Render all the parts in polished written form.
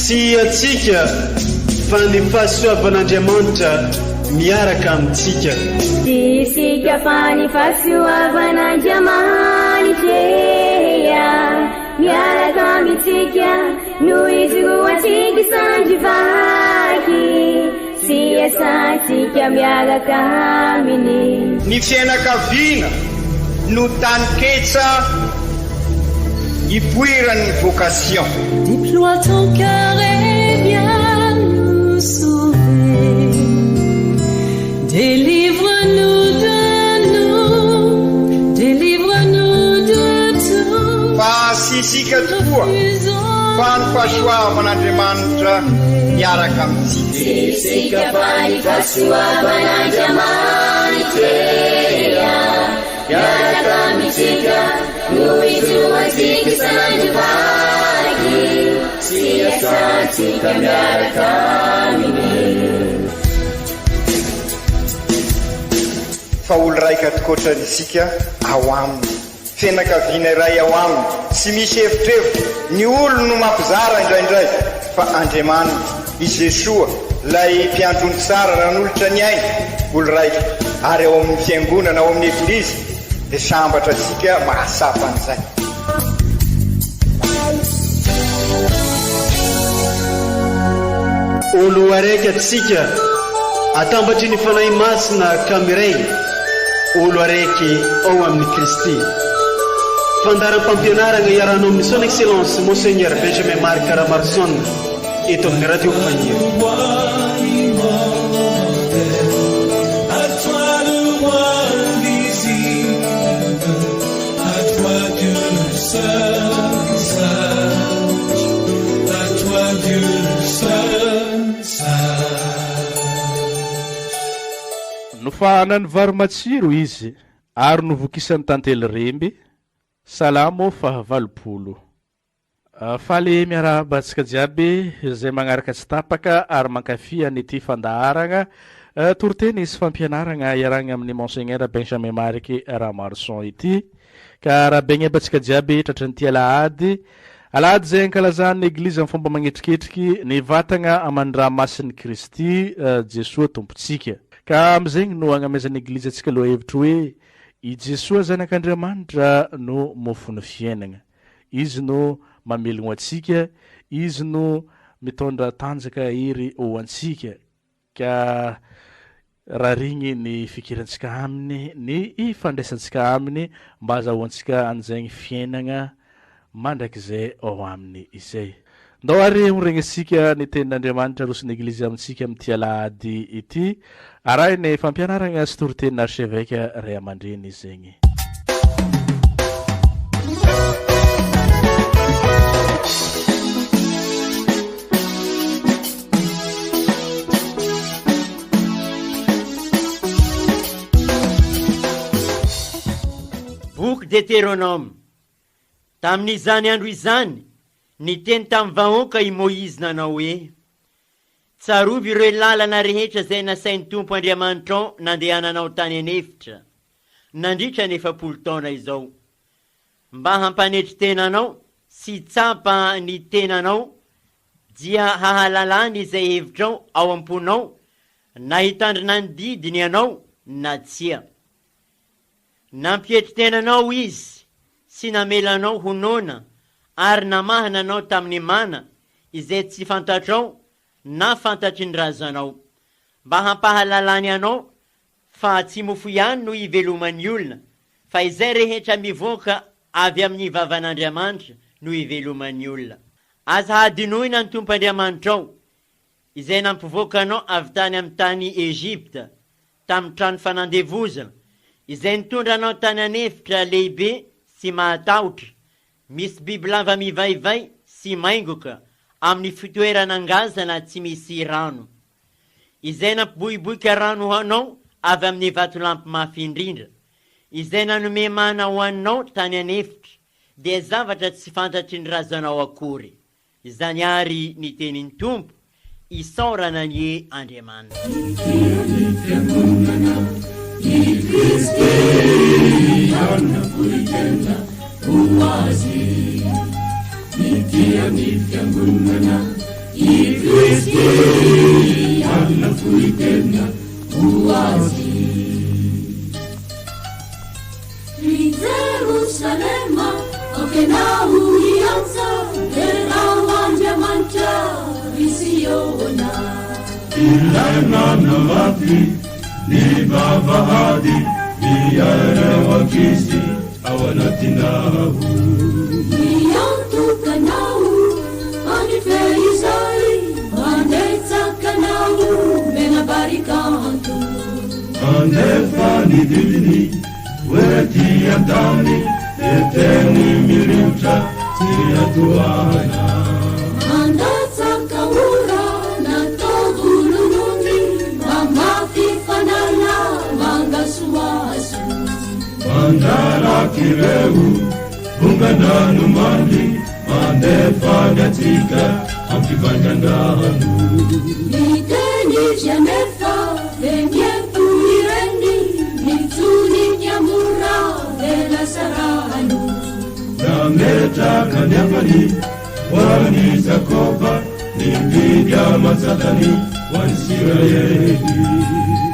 Tsy antsika fa ny fahasoavan'Andriamanitra miaraka amintsika. Tsy isika fa ny fahasoavan'Andriamanitra miaraka amintsika no ijoroantsika sandry vaky sy iasantsika miaraka aminy. Ny fiainakaviana no taninketsa ipoiran'ny vocation. Déploie ton cœur et viens nous sauver. Délivre-nous de nous, délivre-nous de tout. Fa tsy isika tokoa fa ny fahasoavan'Andriamanitra miaraka amintsika. Tsy isika fa ny fahasoavan'Andriamanitra miaraka amintsika no ijoroantsika sandry vaky sy iasantsika miaraka aminy. Fa olo raika tokoatrany isika ao aminy. Fianakaviana iray ao aminy, tsy misy evitrevitra, ny olony no mampizara indraindray, fa Andriamanitra, i Jesoa, ilay Mpiandry ondry tsara nanolotra ny ainy, olo raika, ary ao amin'ny Fiangonana, ao amin'ny Eglizy, dia sambatra isika mahatsapa an'izay. Olo araiky atsika atambatry ny Fanahy Masina ka miray olo araiky ao amin'i Kristy. Fandaharam-pampianaragna iarahanao amin'ny Son Excellence Monseigneur Benjamin Marc Ramaroson eto amin'ny Radio Faniry. Nofahanany vary matsiro izy ary novokisany tantely remby, Salamo faha 80. Faly miarahaba antsika jiaby izay magnaraka tsy tapaka ary mankafy an'ity fandaharagna toriteny sy fampianaragna iarahagna amin'ny Monseigneur Benjamin Marc Ramaroson ity. Ka arahabaigna aby antsika jiaby tratran'ity alahady, alahady izay ankalazan'ny Eglizy amin'ny fomba magnetriketriky ny vatagna aman-dra masin'i Kristy Jesoa Tompontsika. Ka amin'izegny no agnamezan'ny Eglizy antsika lohahevitry hoe I Jesoa Zanak'Andriamanitra no mofon'ny fiainagna. Izy no mamelogno antsika, Izy no mitondra tanjaka hery ho antsika, ka rarigny ny fikirantsika Aminy, ny ifandraisantsika Aminy, mba hazahoantsika an'izegny fiainagna mandrakizay ao Aminy izay. Ndao ary ho regnesika ny Tenin'Andriamanitra aroson'ny Eglizy amintsika amin'ity alahady ity, arahina fampianaragna sy toritenin'ny Archevêque Ray aman-dreny zegny. Boky Deteronoma. Tamin'izany andro izany, niteny tamin'ny vahoaka i Môizy nanao hoe, Tsarovy ireo lalana rehetra izay nasain'ny Tompo Andriamanitrao nandehananao tany an'efitra, nandritra ny 40 taona izao, mba hampanetry tena anao sy hitsapa ny tenanao dia hahalalany izay hevitrao ao am-ponao na hitandrina ny didiny ianao na tsia. Nampietry tena anao Izy sy namela anao ho noana ary namahana anao tamin'ny mana izay tsy fantatrao na fantatry ny razanao, mba hampahalalany anao fa tsy mofo ihany no iveloman'ny olona, fa izay rehetra mivoaka avy amin'ny vavan'Andriamanitra no iveloman'ny olona. Aza hadinoina ny Tompo Andriamanitrao, izay nampivoaka anao avy tany amin'ny tany Egypta, tamin'ny trano fanandevozana, izay nitondra anao tany an'efitra lehibe sy mahatahotra, misy bibilava mivaivay sy maingoka, amin'ny fitoerana ngazana tsy misy rano. Izay nampiboiboika rano ho anao avy amin'ny vatolampy mafy indrindra, izay nanome mana ho anao tany an'efitra, dia zavatra tsy fantatry ny razanao akory. Izany àry ny tenin'ny Tompo, isaorana anie Andriamanitra. Tia ny Fiangonana i Kristy ary nafoy tena ho azy. Mitia ny Fiangonana. I Kristy ary nafoy tena ho azy. Ry Jerosalema, aoka ianao hiantsa, derao Andriamanitra, ry Ziona. Ilay nanamafy ny vavahady, miaina ho ankizy ao anatinao. Miantoka anao any feizay, mandetsaka anao mena barikanto. Mandefa ny didiny ho ety an-tany, dia teny miriotra tsy atohana. Mandatsaka ora natao volonondry, mamafy fanala mangasoaso. Mandraraka ireo vongan-dranomandry, mandefa ny antsika ampivangan-drano. Miteny izy anefa dia miempo ireny, mitsonika mora dia lasa rano. Nametraka ny hafany ho an'i Jakoba, ny biby aman-tsatany ho an'i Isiraely.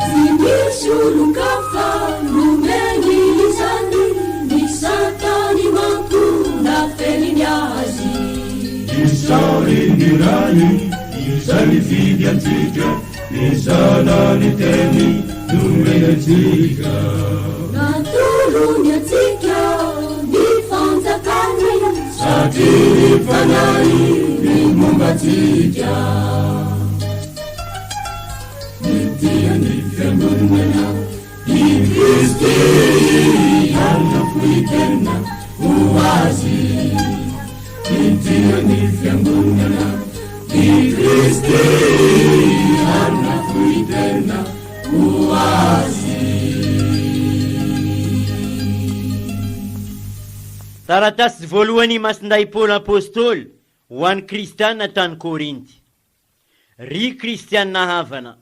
Tsy misy olon-kafa nomeny izany, ny satany manko nafeniny azy. Isaory ny Ray izay nifidy antsika, ny Zanany Teny nomeny antsika. Natolony antsika ny fanjakany, satria ny Fanahy ny momba antsika. Mitia ny Fiangonana i Kristy ary nafoy tena ho azy. Mitia ny Fiangonana i Kristy ary nafoy tena ho azy. Taratasy voalohany Masindahy Paoly Apostoly ho an'ny Kristiana tany Korinty. Ry Kristiana havana,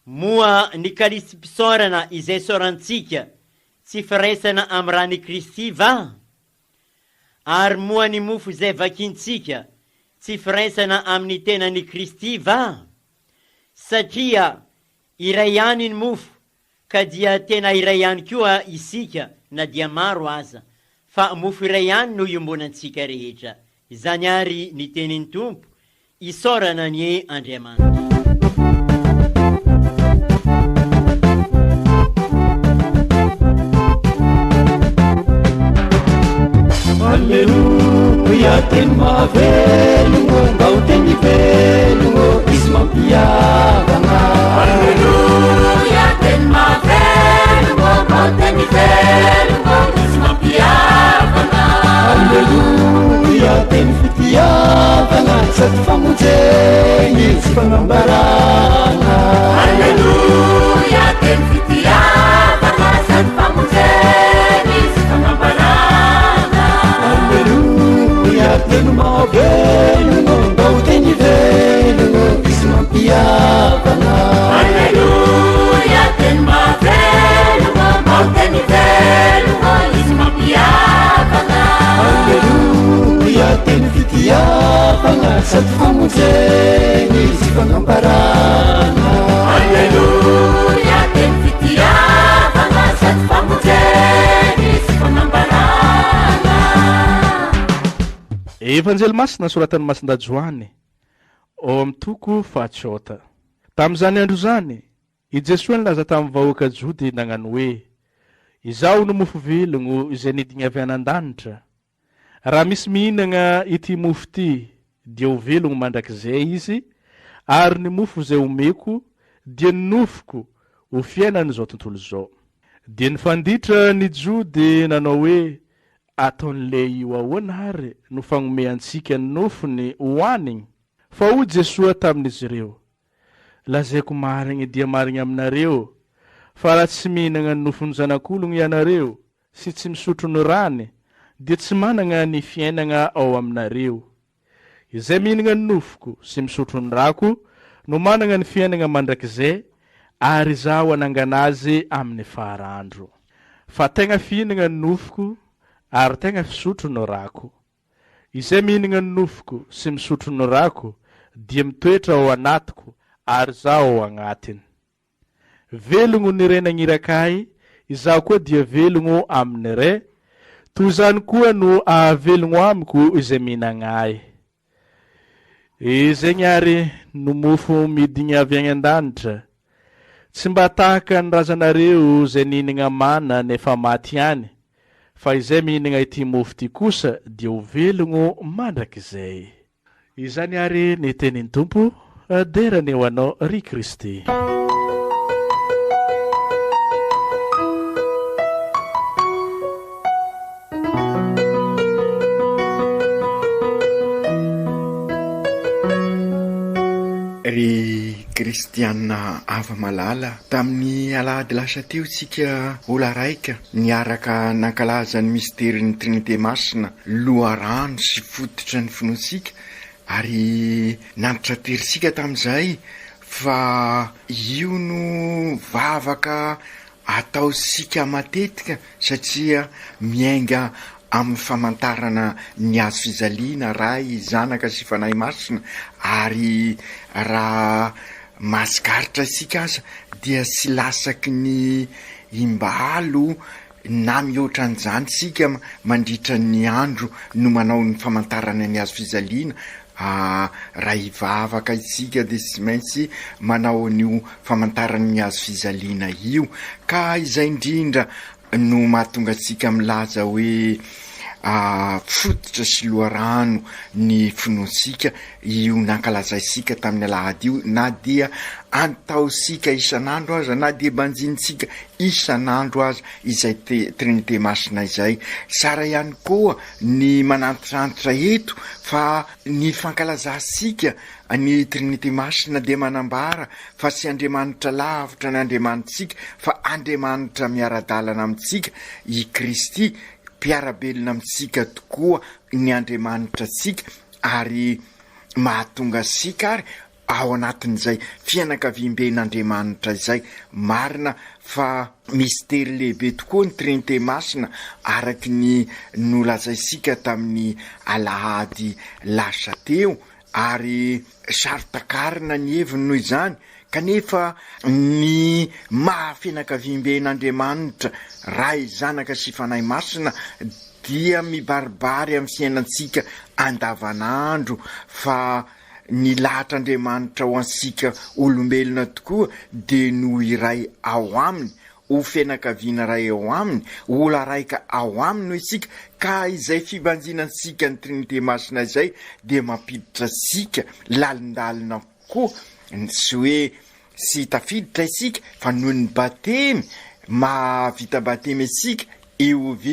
moa ny kalisim-pisaorana izay isaorantsika tsy firaisana amin'ny ran'i Kristy va? Ary moa ny mofo izay vakintsika tsy firaisana amin'ny tenan'i Kristy va? Satria iray ihany ny mofo ka dia tena iray ihany koa isika na dia maro aza, fa mofo iray ihany no iombonantsika rehetra. Izany àry ny tenin'ny Tompo, isaorana anie Andriamanitra. Aleloia, teny mahavelogno, mba ho teny velogno, izy mampihavagna. Aleloia, teny mahavelogno, mba ho teny velogno, izy mampihavagna. Aleloia, teny fitiavagna, sady famonjegny sy fagnambaragna. Aleloia, teny fitiavagna, sady famonjegny sy fagnambaragna. Aleloia, teny mahavelogno, mba ho teny velogno, izy mampihavagna. Aleloia, teny mahavelogno, mba ho teny velogno, izy mampihavagna. Aleloia, teny fitiavagna, sady famonjegny sy fagnambaragna. Aleloia, teny fitiavagna, sady famonjegny sy fagnambaragna. Evanjely Masina soratan'i Masindahy Joany, ao amin'ny toko fahatsota. Tamin'izany andro izany, i Jesoa nilaza tamin'ny vahoaka Jody nagnano hoe, Izaho no mofo velogno izay nidigna avy any an-danitra. Raha misy mihinagna ity mofo ity dia ho velogno mandrakizay izy, ary ny mofo izay omeko dia ny nofoko ho fiainan'izao tontolo izao. Dia nifanditra ny Jody nanao hoe, Ataon'ilay io ahoana ary no fagnome antsika ny nofony hohanigny? Fa hoy Jesoa tamin'izy ireo, Lazaiko marigny dia marigny aminareo, fa raha tsy mihinagna ny nofon'ny Zanak'ologno ianareo sy tsy misotro ny rany, dia tsy managna ny fiainagna ao aminareo. Izay mihinagna ny nofoko sy misotro ny rako no managna ny fiainagna mandrakizay, ary Izaho hanangana azy amin'ny farandro. Fa tegna fihinagna ny nofoko ary tegna fisotro ny rako. Izay mihinagna ny nofoko sy misotro ny rako dia mitoetra ao anatiko ary Izaho ao agnatiny. Velogno ny Ray nagniraka Ahy, Izaho koa dia velogno amin'ny Ray, toy izany koa no ahavelogno amiko izay mihinagna Ahy. Izegny ary no mofo midigna avy agny an-danitra. Tsy mba tahaka ny razanareo izay nihinagna mana nefa maty ihany, fa izay mihinagna ity mofo ity kosa dia ho velogno mandrakizay. Izany ary ny tenin'ny Tompo, dera anie ho Anao ry Kristy. Ry kristiana hava-malala, tamin'ny alahady lasa teo isika ola raika niaraka nankalaza ny misterin'ny Trinite Masina, loharano sy fototra ny finoantsika, ary nantitranterintsika tamin'izay fa io no vavaka ataontsika matetika satria miainga amin'ny famantarana ny hazo fijaliana, Ray, Zanaka sy Fanahy Masina, ary raha mahatsikaritra isika aza dia tsy latsaky ny imbalo na mihoatra an'izany isika mandritra ny andro no manao ny famantarana ny hazo fijaliana. Raha hivavaka isika dia tsy maintsy manao an'io famantaran'ny hazo fijaliana io. Ka izay indrindra no mahatonga antsika milaza hoe fototra sy loharano ny finoantsika io nankalazaintsika tamin'ny alahady io, na dia antaontsika isan'andro aza, na dia banjinintsika isan'andro aza izay Trinite Masina izay. Tsara ihany koa ny manantitrantitra eto fa ny fankalazantsika ny Trinite Masina dia manambara fa tsy Andriamanitra lavitra ny Andriamanitsika fa Andriamanitra miara-dalana amintsika, i Kristy, mpiara-belona amintsika tokoa ny Andriamanitra antsika ary mahatonga antsika ary ao anatin'izay fianakaviamben'Andriamanitra izay. Marina fa mistery lehibe tokoa ny Trinite Masina araky ny nolazaintsika tamin'ny alahady lasa teo ary saro-takarina ny heviny noho izany, kanefa ny maha fianakaviamben'Andriamanitra, Ray, Zanaka sy Fanahy Masina, dia mibaribary amin'ny fiainantsika andavanandro fa ny lahatr'Andriamanitra ho antsika olombelona tokoa dia ny ho iray ao Aminy, ho fianakaviana iray ao Aminy, ho olona raika ao Aminy hoy isika, ka izay fibanjinantsika ny Trinite Masina izay dia mampiditra antsika lalindalina kokoa, tsy hoe tsy tafiditra isika fa noho ny batemy, mahavita batemy antsika EOV,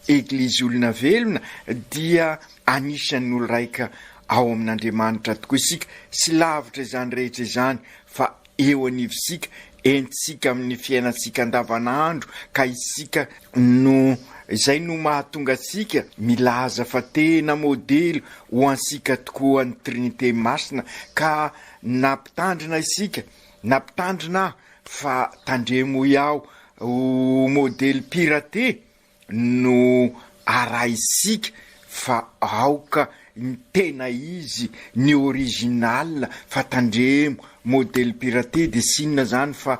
Eglizy Olona Velona, dia anisan'ny olo-raika ao amin'Andriamanitra tokoa isika, tsy lavitra izany rehetra izany fa eo anivontsika, entintsika amin'ny fiainantsika andavanandro ka isika no izay no mahatonga antsika milaza fa tena modely ho antsika tokoa ny Trinite Masina ka nampitandrina isika, nampitandrina aho fa tandremo hoy aho ho modely pirate no arahisika fa aoka ny tena izy, ny original fa tandremo, modely pirate de tsy inona zany fa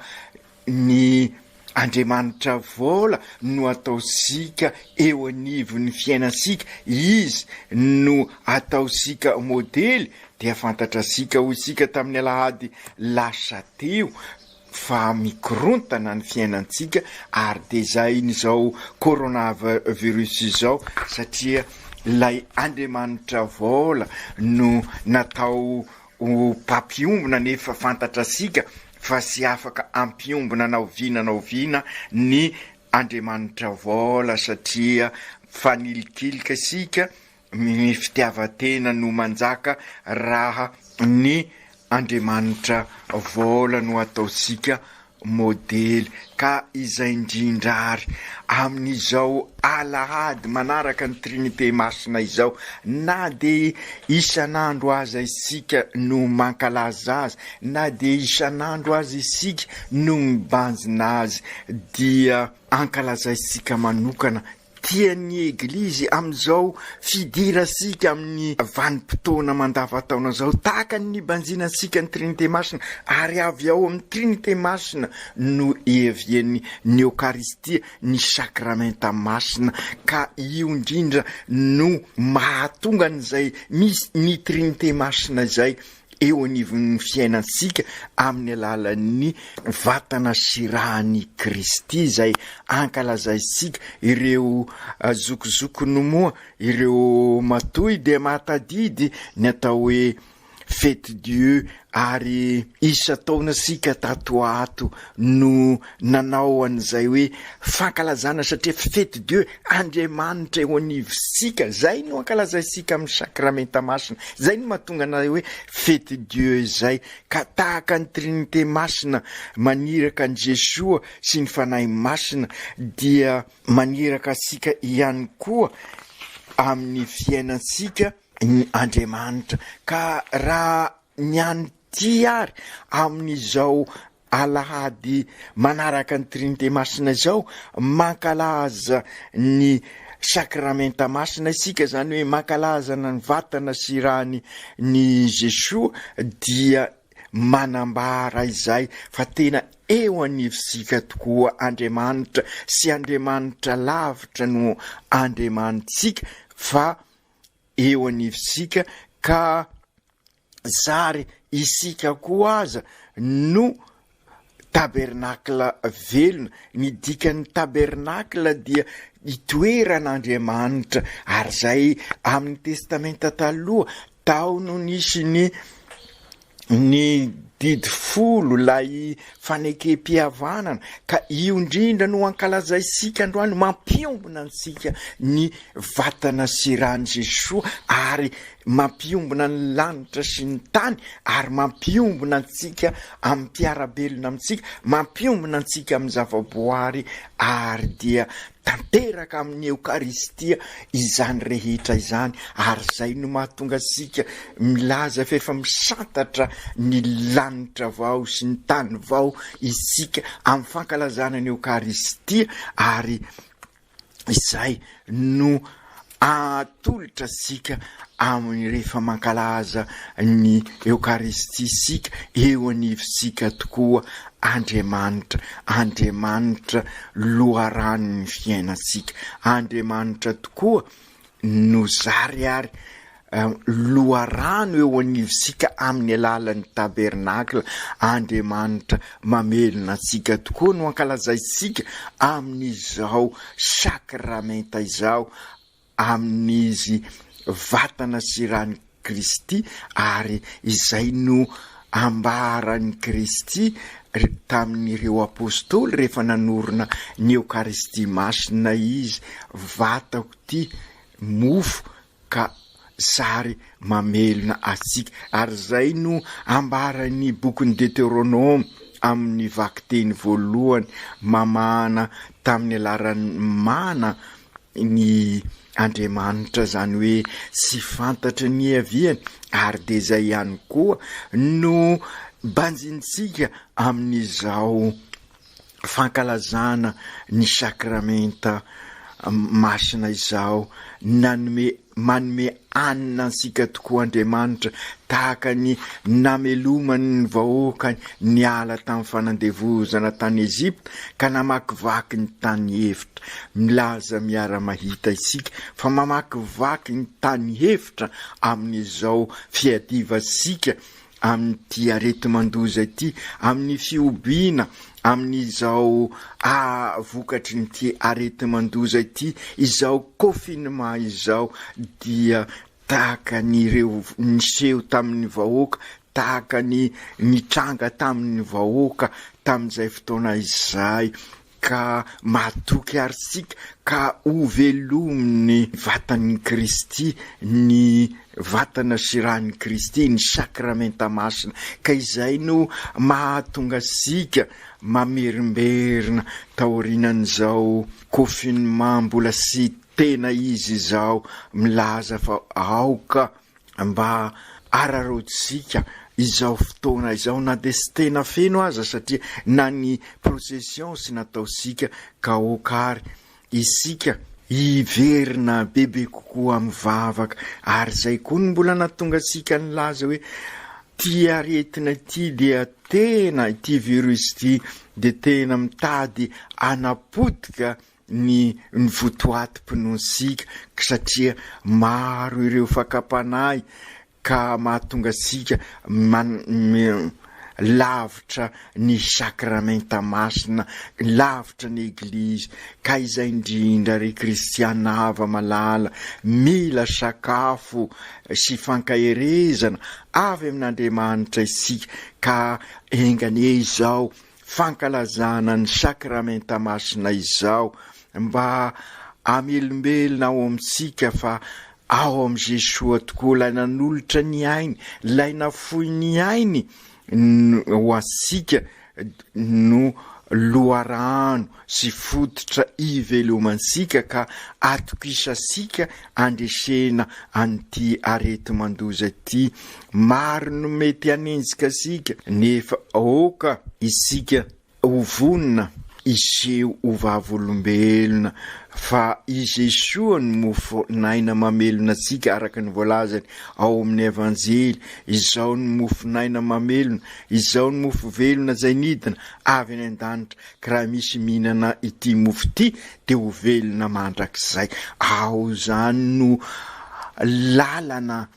ny Andriamanitra vola no ataosika eo anivon'ny fiainantsika, izy no ataosika modely dia fantatrasika hoy isika tamin'ny alahady lasa teo fa mikorontana ny fiainantsika ary dia zahin'izao coronavirus izao satria ilay Andriamanitra vola no natao ho mpampiombona nefa fantatrasika fa tsy afaka ampiombona na oviana na oviana ny Andriamanitra vola satria mifanilikilika isika Ny fitiavan-tena no manjaka raha ny Andriamanitra vola no ataontsika modely. Ka izay indrindra ary, amin'izao alahady manaraka ny Trinite Masina izao, na dia isan'andro aza isika no mankalaza azy, na dia isan'andro aza isika no mibanjina azy, dia ankalazaintsika manokana. Tian'ny Eglizy amin'izao fidirantsika amin'ny vanim-potoana mandavantaona izao, tahaka ny nibanjinantsika ny Trinite Masina, ary avy ao amin'ny Trinite Masina no ihavian'ny ny Eokaristia, ny Sakramenta Masina, ka io indrindra no mahatonga an'izay misy ny Trinite Masina izay eo anivon'ny fiainantsika amin'ny alalan'ny vatana sy ràn'i Kristy izay ankalazaintsika. Ireo zokizokiny moa, ireo matoy dia mahatadidy ny atao hoe Fête Dieu ary isan-taona isika tato ho ato no nanao an'izay hoe fankalazana satria Fête Dieu, Andriamanitra eo anivontsika, izay no ankalazaintsika amin'ny sakramenta masina, izay no mahatonga anay hoe Fête Dieu izay, ka tahaka ny Trinite Masina maniraka an'i Jesoa sy ny Fanahy Masina dia maniraka antsika ihany koa amin'ny fiainantsika ny Andriamanitra, ka raha ny an'ity ary amin'izao alahady manaraka ny Trinite Masina izao, mankalaza ny Sakramenta Masina isika, izany hoe mankalazana ny vatana sy rany ny Jesoa, dia manambara izay fa tena eo anivontsika tokoa Andriamanitra, sy Andriamanitra lavitra no Andriamanitsika, fa eo anivontsika ka zary isika koa aza no tabernakla velona, ny dikan'ny tabernakla dia itoeran'Andriamanitra ary zay amin'ny testamenta taloha tao no nisy ny ny didy folo, ilay fanekem-pihavanana, ka io indrindra no ankalazaintsika androany, mampiombona antsika ny vatana sy ran'i Jesoa, ary mampiombona ny lanitra sy ny tany, ary mampiombona antsika amin'ny mpiara-belona amintsika, mampiombona antsika amin'ny zava-boary, ary dia Tanteraka amin'ny Eokaristia izany rehetra izany, ary izay no mahatonga antsika milaza fa efa misantatra ny lanitra vao sy ny tany vao isika amin'ny fankalazana ny Eokaristia, ary izay no atolotra antsika amin'ny rehefa mankalaza ny Eokaristia isika, eo anivontsika tokoa Andriamanitra, Andriamanitra loharanon'ny fiainantsika, Andriamanitra tokoa no zary ary loharano eo anivontsika amin'ny alalan'ny tabernakla, Andriamanitra mamelona antsika tokoa no ankalazaintsika amin'izao sakramenta izao amin'izy vatana sy ran'i Kristy ary izay no ambaran'i Kristy tamin'ireo Apostoly rehefa nanorina ny Eokaristia Masina Izy, Vatako ity, mofo ka zary mamelona antsika. Ary izay no ambaran'ny bokin'ny Deteronoma amin'ny vakiteny voalohany, mamahana tamin'ny alaran'ny mana ny Andriamanitra, izany hoe tsy fantatry ny niaviany, ary dia izay ihany koa no banjinintsika amin'izao fankalazana ny sakramenta masina izao, nanome manome hanina antsika tokoa Andriamanitra, tahaka ny namelomany ny vahoakany niala tamin'ny fanandevozana tany Egypta ka namakivaky ny tany efitra. Milaza miara-mahita isika fa mamakivaky ny tany efitra amin'izao fiadivantsika amin'ity areti-mandoza ity, amin'ny fihobiana amin'izao vokatry ny ity areti-mandoza ity, izao confinement izao dia tahaka ny ireo niseho tamin'ny vahoaka, tahaka ny nitranga tamin'ny vahoaka tamin'izay fotoana izay. Ka matoky àry isika ka hovelomin'ny vatan'i Kristy, ny vatana sy ran'i Kristy, ny sakramenta masina. Ka izay no mahatonga antsika mamerimberina taorianan'izao confinement mbola tsy tena izy izao milaza fa aoka mba araraotintsika izao fotoana izao na dia tsy tena feno aza satria na ny procession tsy nataontsika ka aoka ary isika. hiverina bebe kokoa amin'ny vavaka ary izay koa no mbola nahatonga antsika nilaza hoe ity aretina ity dia tena ity virus ity dia tena mitady hanapotika ny ny votoatim-pinoantsika satria maro ireo fakam-panahy ka mahatonga antsika man lavitra ny sakramenta masina, lavitra ny Eglizy, ka izay indrindra ry kristiana hava-malala, mila sakafo sy fankaherezana avy amin'Andriamanitra isika, ka enga anie izao fankalazana ny sakramenta masina izao mba hamelombelona ao amintsika fa ao amin'i Jesoa tokoa ilay nanolotra ny ainy, ilay nafoy ny ainy ho antsika no loharano sy fototra ivelomantsika ka atokisantsika andresena an'ity areti-mandoza ity. Maro no mety hanenjika antsika nefa aoka isika ho vonona hiseho ho vavolombelona fa i Jesoa no mofon'aina mamelona antsika araka ny voalazany ao amin'ny Evanjely, Izao no mofon'aina mamelona, izao no mofo velona izay nidina avy any an-danitra, ka raha misy mihinana ity mofo ity dia ho velona mandrakizay. Ao izany no lalana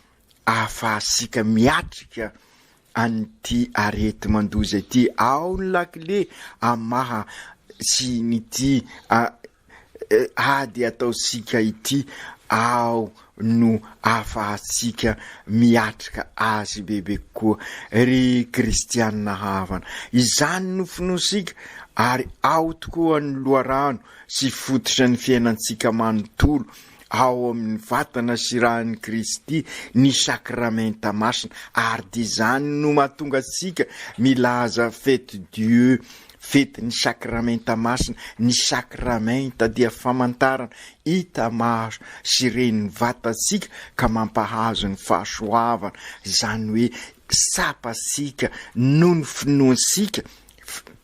ahafahantsika miatrika an'ity areti-mandoza ity. Ao ny lakile hamaha sy ity ady ataontsika ity, ao no ahafahantsika miatrika azy bebe kokoa. Ry kristiana havana, izany no finoantsika ary ao tokoa ny loharano sy fototra ny fiainantsika manontolo. ao amin'ny vatana sy ran'i Kristy ny sakramenta masina ary dia izany no mahatonga antsika milaza fête Dieu, fetin'ny sakramenta masina, ny sakramenta dia famantarana hita maso sy ren'ny vatantsika ka mampahazo ny fahasoavana, izany hoe tsapantsika noho ny finoantsika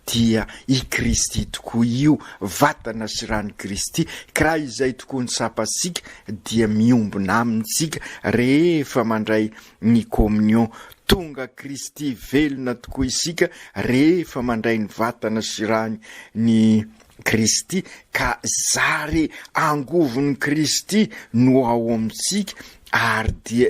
dia i Kristy tokoa io vatana sy ran'i Kristy, ka raha izay tokoa ny tsapantsika dia miombona aminy tsika rehefa mandray ny communion, tonga Kristy velona tokoa isika rehefa mandray ny vatana sy rany ny Kristy ka zary angovon'i Kristy no ao amintsika ary dia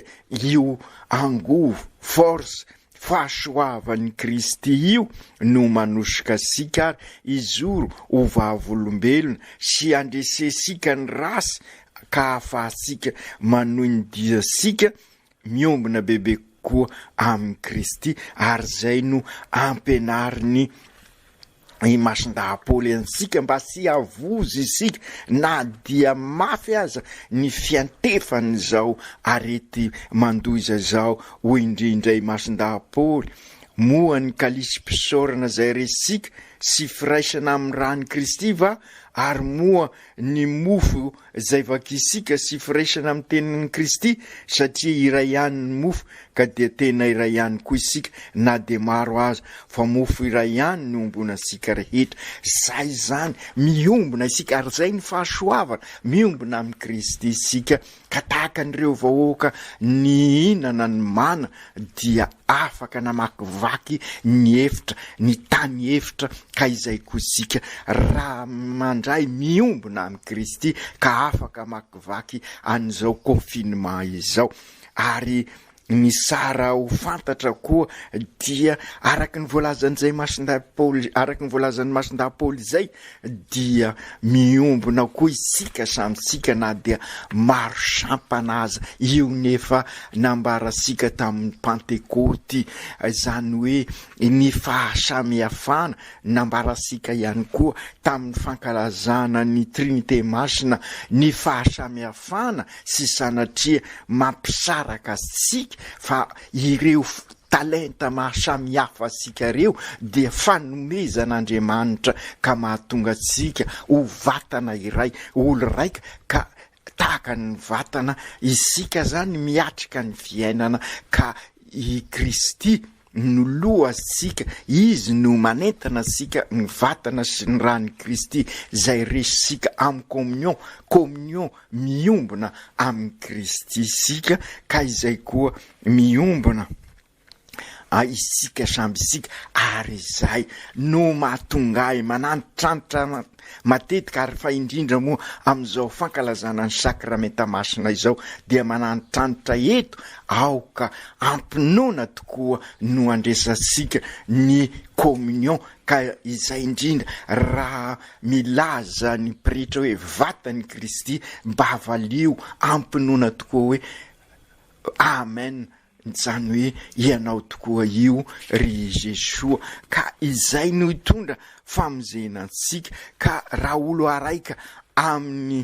io angovo, force, Fahasoavan'i Kristy io no manosika antsika ary hijoro ho vavolombelona sy handresentsika ny ratsy ka hahafahantsika manohy ny diantsika miombona bebe kokoa amin'i Kristy ary izay no ampianarin'i i Masindahy-Paoly antsika mba tsy havozo isika na dia mafy aza ny fiantefan'izao areti-mandoza izao, hoy indrindra i Masindahy-Paoly, Moa ny kalisim-pisaorana izay resintsika sy firaisana amin'ny ran'i Kristy va, ary moa ny mofo izay vakintsika sy firaisana amin'ny tenin'i Kristy, satria iray ihany ny mofo, ka dia tena iray ihany koa isika, na dia maro aza, fa mofo iray ihany no iombonantsika rehetra. Izay izany, miombona isika, ary izay ny fahasoavana, miombona amin'i Kristy isika, ka tahaka an'ireo vahoaka nihinana ny mana, dia afaka namakivaky ny efitra, ny tany efitra, ka izay koa isika, raha mandray miombona amin'i Kristy, ka afaka hamakivaky an'izao confinement izao. Ary ny tsara ho fantatra koa dia araka ny voalazan'izay Masindahy Paoly, araka ny voalazan'i Masindahy Paoly izay, dia miombona koa isika samy tsika na dia maro sampana aza, io nefa nambarantsika tamin'ny Pantekôty, izany hoe ny fahasamihafana, nambarantsika ihany koa tamin'ny fankalazana ny Trinite Masina ny fahasamihafana sy sanatria mampisaraka antsika fa ireo talenta maha samy hafa antsika ireo dia fanomezan'Andriamanitra ka mahatonga antsika ho vatana iray, olo raika ka tahaka ny vatana isika zany miatrika ny fiainana ka i Kristy. no lohantsika, Izy no manentana antsika ny vatana sy ny ran'i Kristy izay resintsika amin'ny communion, communion miombona amin'i Kristy isika ka izay koa miombona isika samby isika ary izay no mahatonga ahy manantitrantitra matetika ary fa indrindra moa amin'izao fankalazana ny sakramenta masina izao dia manantitrantitra eto aoka ampinoana tokoa no andresantsika ny communion ka izay indrindra raha milaza ny pretra hoe vatan'i Kristy mba valio ampinoana tokoa hoe amen Izany hoe ianao tokoa io ry Jesoa ka izay no hitondra famonjena antsika ka raha olo araika amin'i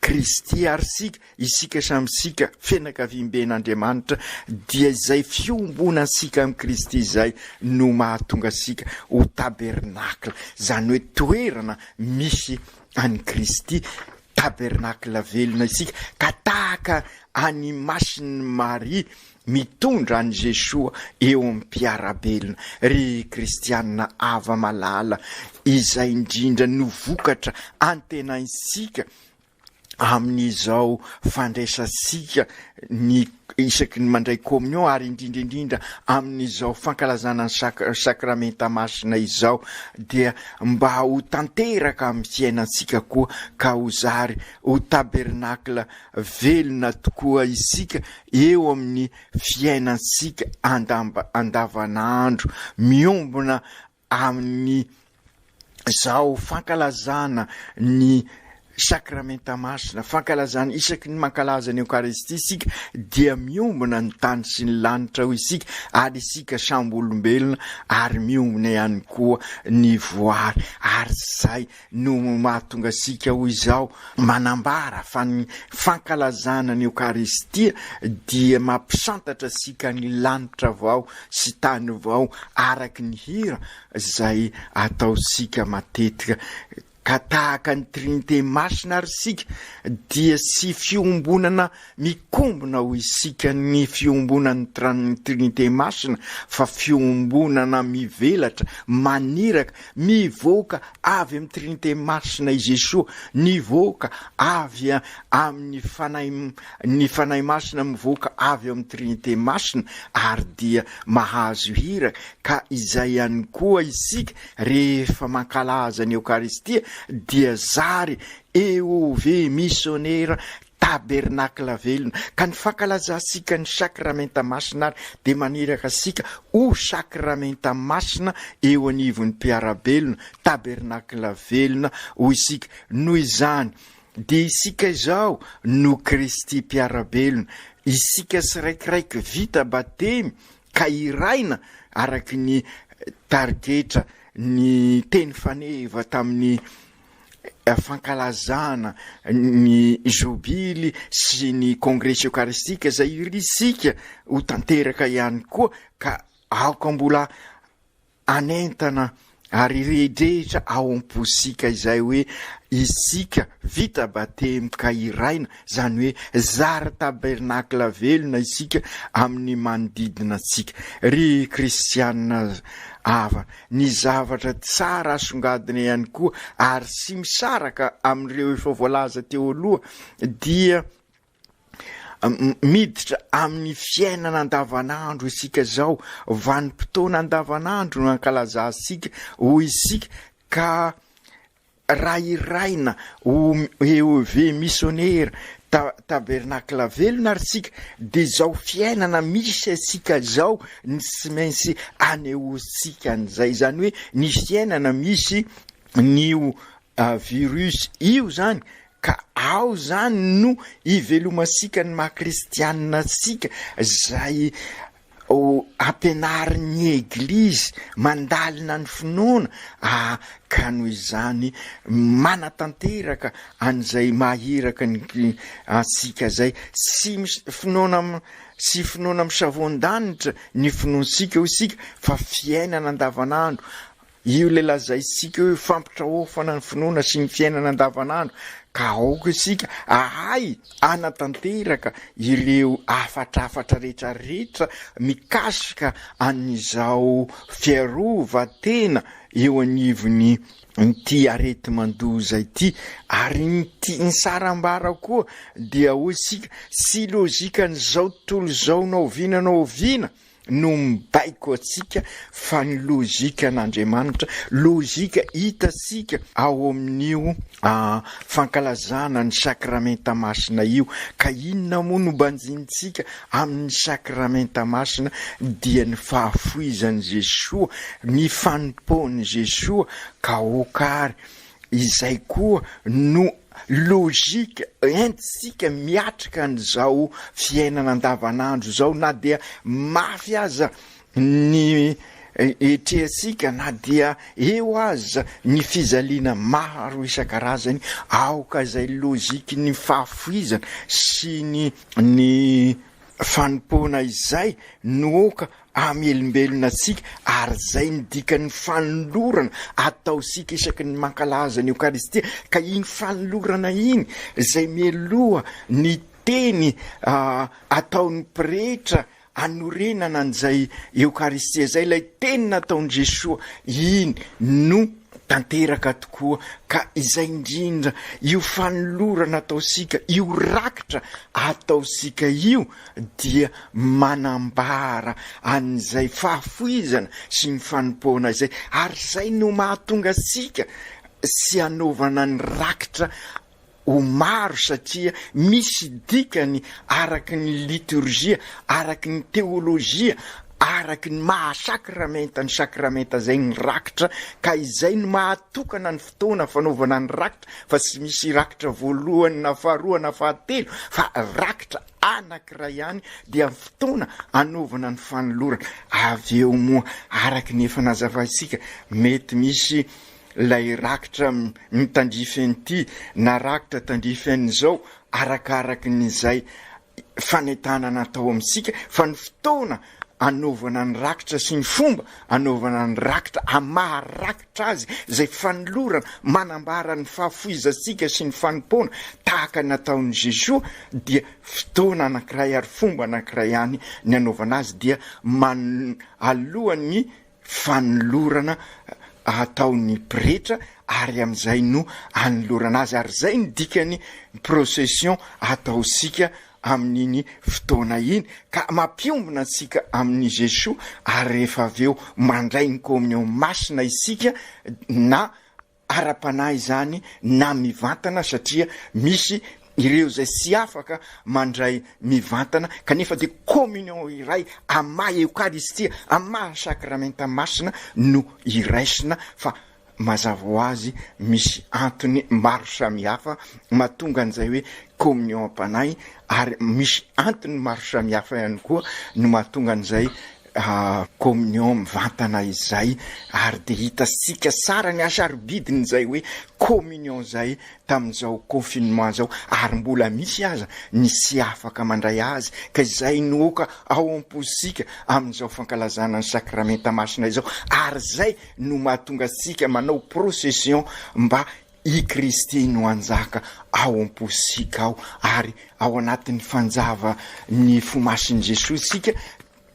Kristy ary isika, isika samy isika fianakaviamben'Andriamanitra dia izay fiombonantsika amin'i Kristy izay no mahatonga antsika ho tabernakla, izany hoe toerana misy an'i Kristy, Tabernakla velona isika ka tahaka an'i Masin'i Maria mitondra an'i Jesoa eo amin'ny mpiara-belona. Ry kristianina hava-malala, izay indrindra no vokatra antenaintsika amin'izao fandraisantsika ny isaky ny mandray communion ary indrindra indrindra amin'izao fankalazana ny sakramenta masina izao dia mba ho tanteraka amin'ny fiainantsika koa ka ho zary ho tabernakla velona tokoa isika eo amin'ny fiainantsika andavanandro miombona Amin'ny izao fankalazana ny Sakramenta Masina, fankalazana isaky ny mankalaza ny Eokaristia isika dia miombona ny tany sy ny lanitra hoy isika, ary isika samby olombelona ary miombona ihany koa ny voary, ary izay no mahatonga antsika ho izao manambara fa ny fankalazana ny Eokaristia dia mampisantatra antsika ny lanitra vao sy tany vao araky ny hira izay ataontsika matetika ka tahaka ny Trinite Masina ary isika dia tsy fiombonana mikombona ho isika ny fiombonan'ny Trinite Masina fa fiombonana mivelatra maniraka Mivoaka avy amin'ny Trinite Masina i Jesoa, nivoaka avy amin'ny Fanahy, ny Fanahy Masina mivoaka avy ao amin'ny Trinite Masina ary dia mahazo hira ka izay ihany koa isika rehefa mankalaza ny Eokaristia dia zary EOV misionera Tabernakla velona, ka ny fankalazantsika ny Sakramenta Masina ary dia maniraka antsika ho Sakramenta Masina eo anivon'ny mpiara-belona, Tabernakla velona hoy isika. Noho izany, dia isika izao no Kristy mpiara-belona, isika tsiraikiraiky vita batemy ka hiraina araka ny tarigetra ny teny faneva tamin'ny fankalazana ny jobily sy ny kongresy eokaristika izay irisika ho tanteraka ihany koa ka aoka mbola anentana ary hirehitrehitra ao am-posika izay hoe isika vita batemy ka hiraina, izany hoe zary tabernakla velona isika amin'ny manodidina antsika. Ry kristiana havana, Ny zavatra tsara asongadina ihany koa ary tsy misaraka amin'ireo efa voalaza teo aloha dia miditra amin'ny fiainana andavanandro isika izao, vanim-potoana andavanandro no ankalazantsika hoy isika ka Raha hiraina ho EOV misionera Tabernakla velona ary isika dia izao fiainana misy antsika izao ny tsy maintsy anehoantsika an'izay, izany hoe ny fiainana misy an'io virus io izany ka ao izany no ivelomantsika ny maha kristianina antsika izay O ampianarin'ny Eglizy mandalina ny finoana a ka noho izany manatanteraka an'izay maha iraka ny antsika zay, tsy mis finoana tsy finoana misavoan-danitra ny finoantsika hoy isika fa fiainana andavanandro, io ilay lazaintsika hoe fampitraofana ny finoana sy ny fiainana andavanandro. Ka aoka isika hahay hanatanteraka ireo hafatrafatra rehetra rehetra mikasika an'izao fiarovan-tena eo anivon'ny ity areti-mandoza ity. Ary ny ti- ny sarambara koa dia hoy isika, tsy lojikan'izao tontolo izao na oviana na oviana no mibaiko antsika fa ny lojikan'Andriamanitra, lojika hitantsika ao amin'io fankalazana ny sakramenta masina io. Ka inona moa no banjinintsika amin'ny sakramenta masina? Dia ny fahafoizan'i Jesoa, ny fanompoan'i Jesoa, ka aoka ary izay koa no logique entintsika miatrika an'izao fiainana andavanandro izao na dia mafy aza ny etrehantsika na dia eo aza ny fijaliana maro isan-karazany, aoka izay logique ny fahafoizana sy ny ny fanompoana izay no aoka hamelombelona antsika ary izay ny dikan'ny fanolorana ataontsika isaky ny mankalaza ny Eokaristia, ka iny fanolorana iny izay mialoha ny teny ataon'ny pretra anorenana an'izay Eokaristia izay, ilay teny nataon'i Jesoa iny no tanteraka tokoa, ka izay indrindra io fanolorana ataontsika io rakitra ataontsika io dia manambara an'izay fahafoizana sy ny fanompoana izay, ary izay no mahatonga antsika sy hanaovana ny rakitra ho maro satria misy dikany araky ny litorjia, araky ny teolojia, araky ny maha sakramenta ny sakramenta izay ny rakitra, ka izay no mahatokana ny fotoana fanaovana ny rakitra fa tsy misy rakitra voalohany na faharoa na fahatelo fa rakitra anankiray ihany dia ny fotoana anaovana ny fanolorana. Avy eo moa araka ny efa nazavaintsika mety misy ilay rakitra mitandrify an'ity na rakitra tandrify an'izao arakaraky ny izay fanentanana atao amintsika fa ny fotoana anaovana ny rakitra sy ny fomba anaovana ny rakitra amin'ny maha rakitra azy izay fanolorana manambara ny fahafoizantsika sy ny fanompoana tahaka ny nataon'i Jesoa dia fotoana anankiray ary fomba anankiray ihany ny anaovana azy dia man alohan'ny fanolorana ataon'ny pretra ary amin'izay no anolorana azy ary izay ny dikany procession ataontsika amin'iny fotoana iny ka mampiombona antsika amin'i Jesoa ary rehefa avy eo mandray ny communion masina isika na ara-panahy izany na mivantana satria misy ireo izay tsy afaka mandray mivantana kanefa dia communion iray amin'ny maha Eokaristia, amin'ny maha sakramenta masina no iraisina fa mazava ho azy misy antony maro samihafa mahatonga an'izay hoe communion am-panahy ary misy antony maro samihafa ihany koa no mahatonga an'izay Communion mivantana izay ary dia hitantsika tsara ny hasarobidin'izay hoe communion izay tamin'izao confinement izao ary mbola misy aza ny tsy afaka mandray azy ka izay no oka ao am-pontsika amin'izao fankalazana ny sakramenta masina izao ary izay no mahatonga antsika manao procession mba i Kristy no hanjaka ao am-pontsika ao ary ao anatin'ny fanjava ny fo masin'i Jesoa isika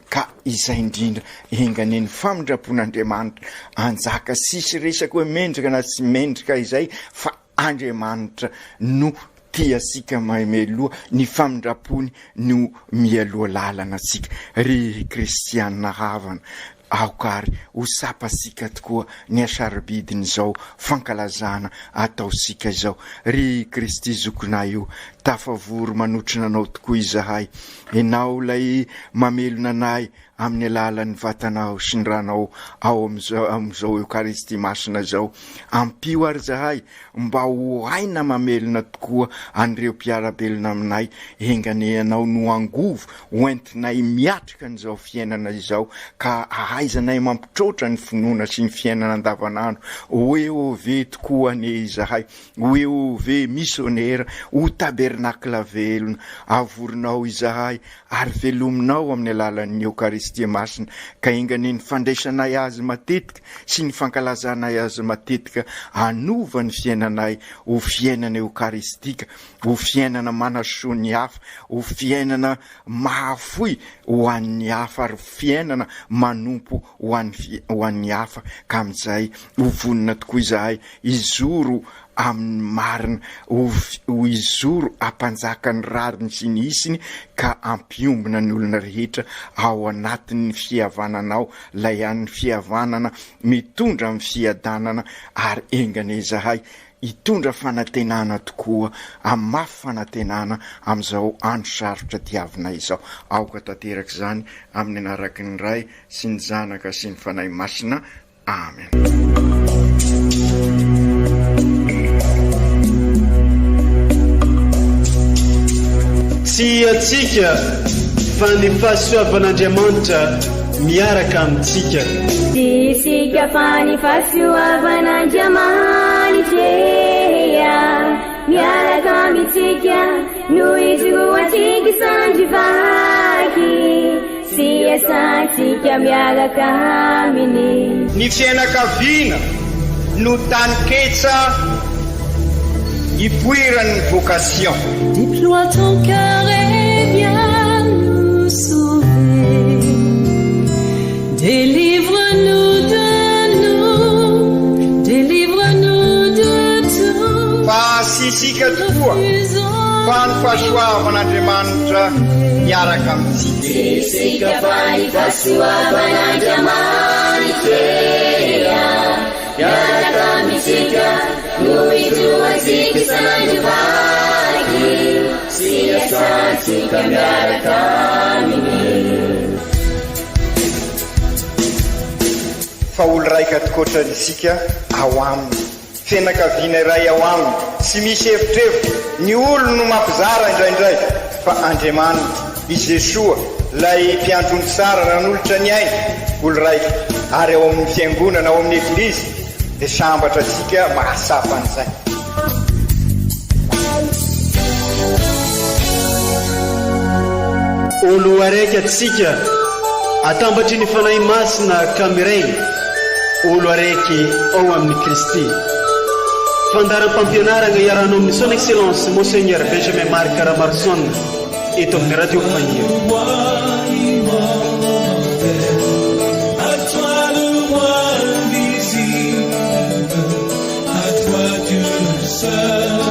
Ka izay indrindra, enga anie ny famindram-pon'Andriamanitra hanjaka, tsisy resaka hoe mendrika na tsy mendrika izay fa Andriamanitra no tia antsika mahay mialoha, ny famindram-pony no mialoha lalana antsika. Ry kristiana havana, aoka ary ho tsapantsika tokoa ny hasarobidin'izao fankalazana ataontsika izao. Ry Kristy zokinay o, tafavory manotrona Anao tokoa izahay, Ianao ilay mamelona anay amin'ny alalan'ny vatanao sy ny ranao ao amin'izao Eokaristia Masina izao. Ampio ary izahay mba ho aina mamelona tokoa an'ireo mpiara-belona aminay. Enga anie Ianao no angovo hoentinay miatrika an'izao fiainana izao ka hahaizanay mampitroatra ny finoana sy ny fiainana andavanandro. Ho eo ve tokoa anie izahay. Ho EOV misionera, ho tabernakla velona, avorinao izahay ary velominao amin'ny alalan'ny Eokaristia. Eokaristia Masina, ka enga anie ny fandraisanay azy matetika sy ny fankalazanay azy matetika hanova ny fiainanay ho fiainana eokaristika, ho fiainana manasoa ny hafa, ho fiainana mahafoy ho an'ny hafa ary fiainana manompo ho an'ny ho an'ny hafa, ka amin'izay ho vonona tokoa izahay hizoro amin'ny marina, ho ho hizoro hampanjaka ny rariny sy ny hisiny ka hampiombona ny olona rehetra ao anatin'ny fihavananao, ilay an'ny fihavanana mitondra amin'ny fiadanana ary enga anie izahay hitondra fanantenana tokoa, hamafy fanantenana amin'izao andro sarotra diavinay izao. Aoka tanteraka izany amin'ny anaraky ny Ray sy ny Zanaka sy ny Fanahy Masina. Amen. Tsy antsika fa ny fahasoavan'Andriamanitra miaraka amintsika. Tsy isika fa ny fahasoavan'Andriamanitra miaraka amintsika no ijoroantsika sandry vaky sy iasantsika miaraka aminy. Ny fianakaviana no taninketsa ipoiran'ny vocation. Déploie ton cœur et viens nous sauver. Délivre-nous de nous, délivre-nous de tout. Fa tsy isika tokoa, fa ny fahasoavan'Andriamanitra miaraka amintsika. Tsy isika fa ny fahasoavan'Andriamanitra miaraka amintsika no ijoroantsika isan'andro vaky sy iasantsika miaraka aminy. Fa olo raika tokoatra isika ao aminy, fianakaviana iray ao aminy, tsy misy evitrevitra, ny olo no mampizara indraindray, fa Andriamanitra, i Jesoa, ilay mpiandry ondry tsara nanolotra ny ainy, olo raika, ary ao amin'ny fiangonana, ao amin'ny Eglizy, dia sambatra antsika mahatsapa an'izay. Olo araiky atsika atambatry ny Fanahy Masina ka miray olo araiky ao amin'i Kristy. Fandaharam-pampianaragna iarahanao amin'ny Son Excellence Monseigneur Benjamin Marc Ramaroson eto amin'ny Radio Faniry. À toi Dieu seul.